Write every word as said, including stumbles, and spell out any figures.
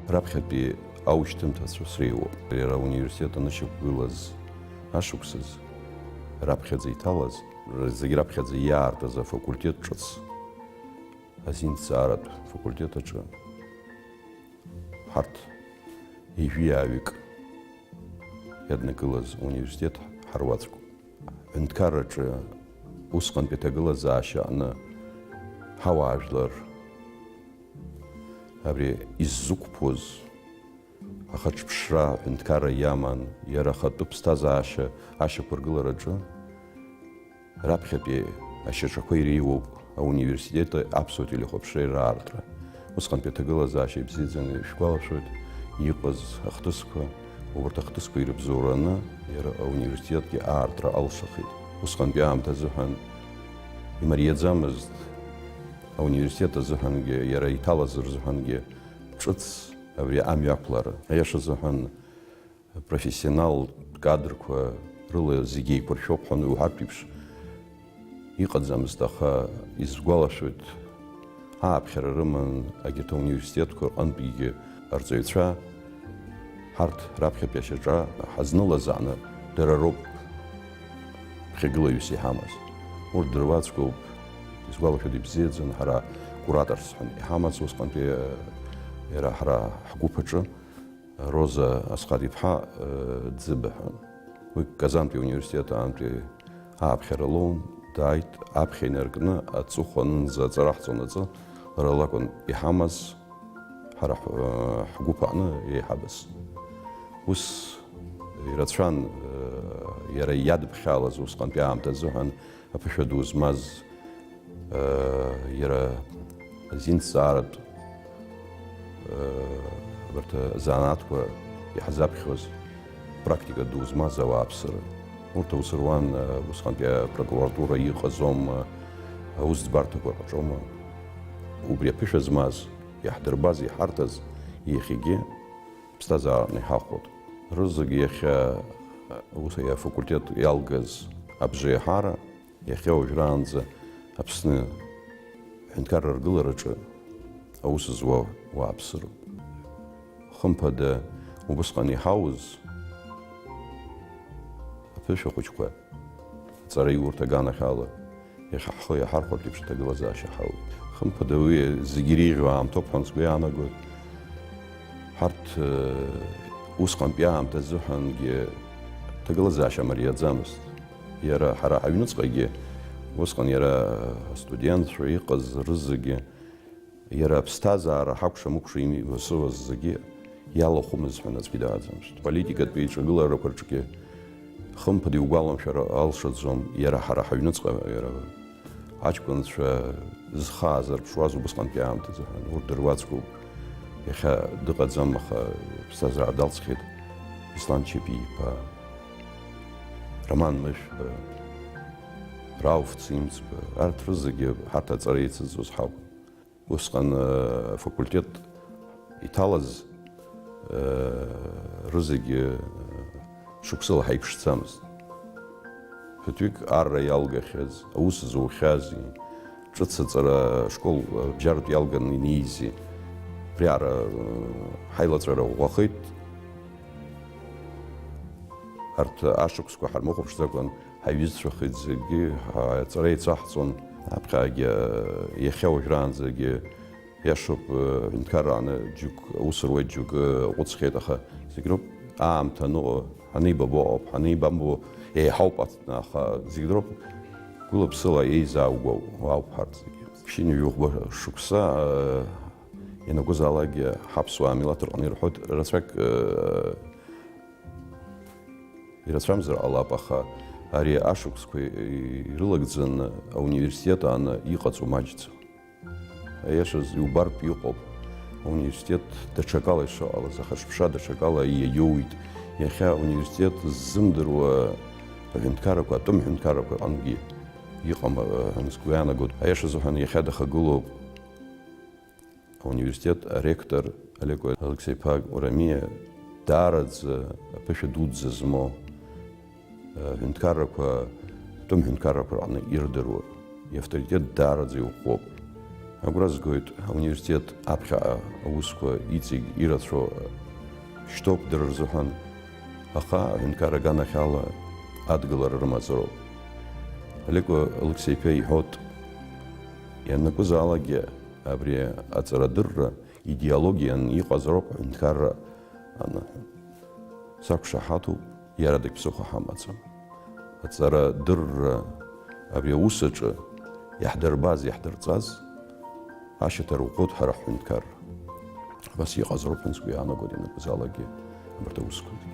Раԥхьатәи аушьҭымҭацәа среиуоуп. Иара ауниверситет анышьақәгылаз ашықәсаз, раԥхьаӡа иҭалаз, зегь раԥхьаӡа иаартыз афакультет ҿыц азинҭҵааратә факультет аҿы ҳарҭ ҩажәи ааҩык иаднакылаз университет ҳаруаӡәкуп. Аҳәынҭқарраҿы усҟантәи аҭагылазаашьа аҟны ҳауаажәлар абри иззықәԥоз ахаҿԥшра аҳәынҭқарра иаман, иара ахатәы ԥсҭазаашьа ашьақәыргылараҿы раԥхьатәи ашьаҿақәа иреиуоуп ауниверситети аԥсуа телехәаԥшреи раартра. Усҟантәи аҭагылазаашьа ибзиаӡаны ишәгәалашәоит, иҟаз ахҭысқәа, убарҭ ахҭысқәа ирыбзоураны иара ауниверситетгьы аартра алшахит. Усҟантәи аамҭа азыҳәан имариаӡамызт ауниверситет азыҳәангьы, иара иҭалаз рзыҳәангьы ҿыц абри амҩақәлара. Аиаша азыҳәан, профессионал кадрқәа рыла зегьы еиқәыршәоуп ҳәа уҳәартә еиԥш иҟаӡамызт, аха исгәалашәоит, ааԥхьара рыман егьырҭ ауниверситетқәа рҟынтәигьы арҵаҩцәа, ҳарҭ раԥхьатәи ашьаҿа ҳазнылазааны дара роуп ԥхьагылаҩыс иҳамаз. Урҭ дыруаӡәкуп, исгәалашәоит ибзиаӡаны, ҳара кураторс ҳәа иҳамаз усҟантәи, иара ҳара ҳгәыԥ аҿы. Роза Асҟат-иԥҳа, э, Ӡыба ҳәа. Уи Казантәи ауниверситет аантәи ааԥхьара лоун, дааит, аԥхьа инаркны аҵыхәа анынӡа аҵара ҳҵон аҵы, лара лакәын иҳамаз, ҳара ҳ-, э, ҳгәыԥ аҟны еиҳабыс. Ус ирацәан, э, иара иадыԥхьалаз усҟантәи аамҭа азыҳәан аԥышәа ду змаз, э, иара азинҭҵааратә, э, абарҭ азанааҭқәа иаҳзаԥхьоз, практика ду змаз ауааԥсыра. Урҭ аус руан, э, усҟантәи апрокуратура иҟазоума, аусӡбарҭақәа рҿоума. Убри аԥышәа змаз, иаҳдырбаз, иҳарҭаз, иахьагьы ԥсҭазаараҟны иҳахәоит. Рызегь иахьа, ус, афакультет иалгаз абжеиҳара, иахьа уажәраанӡа Аԥсны аҳәынҭқарра аргылараҿы аус зуа уааԥсыроуп. Хымԥада, убысҟан иҳауз аԥышәа хәыҷқәа, аҵараиурҭа аганахьала, иахьа ҳхы иаҳархәартә еиԥш аҭагылазаашьа ҳауп. Хымԥада, уи зегьы иреиӷьу аамҭоуп ҳәа сгәы иаанагоит. Ҳарҭ, э, усҟантәи аамҭа азыҳәангьы аҭагылазаашьа мариаӡамызт. Иара ҳара ҳаҩныҵҟагьы, усҟан иара астудентцәа иҟаз рызегьы, иара аԥсҭазаара ҳакәша-мыкәша имҩасуаз зегьы иалахәымыз ҳәа аӡәгьы дааӡамызт. Политикатә еиҿагыларақәа рҿгьы, хымԥада, иугәаламшәар алшаӡом, иара ҳара ҳаҩныҵҟа, иара аҷкәынцәа зхы аазырԥшуаз убысҟантәи аамҭазы ҳәа, урҭ дыруаӡәкуп. Иахьа дыҟаӡам, аха ԥсҭазаара далҵхьеит Беслан Чапиа-иԥа, Роман Мышәба, Рауф Цимцба, арҭ рызегьы ҳарҭ аҵара еицызҵоз ҳакәын. Усҟан, э, афакультет иҭалаз, э, рызегьы, э, шықәсыла ҳаиԥшӡамызт. Ԥыҭҩык арра иалгахьаз, аус зухьази, ҿыц аҵара ашкол, абжьаратә иалганы инеизи, абриаҟара, э, ҳаилаҵәара ӷәӷәахеит. Арҭ ашықәсқәа ҳармыхәаԥшӡакәан, ҳаиҩызцәахеит зегьы, ҳаҵара еицаҳҵон, аԥхьагьы, иахьа уажәраанӡагьы, иашоуп, аҳәынҭқарра аҟны џьоук аус руеит, џьоукы аҟәыҵхьеит, аха зегь роуп аамҭа аныҟоу, ҳанибабо ыҟоуп, ҳанибамбо еиҳауп, аха зегь роуп гәыла-ԥсыла еизааугәоу ауп ҳарҭ зегьы. Ԥшьынҩажәи жәохәба шықәса, э, ианакәызаалакгьы ҳаԥсуаа амилаҭ рҟны ирҳәоит, рацәак, э, ирацәамзар ҟалап, аха ари ашықәсқәа ирылагӡаны ауниверситет ааны иҟаҵоу маҷӡам. Аиашаз иубартә иҟоуп, ауниверситет даҽакала ишыҟалаз, ахаҿԥшра даҽакала иаиоуит. Иахьа ауниверситет ззымдыруа аҳәынҭқаррақәа, атәым ҳәынҭқаррақәа рҟынгьы иҟам, ҳәа сгәы иаанагоит. Аиаша азыҳәан, иахьа дахагылоуп ауниверситет аректор Алеко Алықьса-иԥа Кәрамиа, даараӡа аԥышәа дуӡӡа змоу, аҳәынҭқаррақәа Тәым ҳәынҭқаррақәа рҟны ирдыруа, иавторитет даараӡа иӷәӷәоуп. Агәра згоит, ауниверситет аԥхьаҟа аусқәа иҵегь ирацәоу шьҭоуп дара рзыҳәан, аха аҳәынҭқарра аганахьала адгылара рымаҵуроуп. Алико Алықьса-иԥа иҳәоит, ианакәызаалакгьы абри аҵарадырра идеологиан иҟазароуп аҳәынҭқарра анаҳәа. Сақәшаҳаҭуп, иараӡак ԥсыхәа ҳамаӡам. Аҵарадырра абри аус аҿы иаҳдырбаз, иаҳдырҵаз ашьаҭа рӷәӷәоуп ҳара ҳҳәынҭқарра. Абас иҟазароуп ҳәа сгәы иаанагоит ианакәызаалакгьы абарҭ аусқәагьы.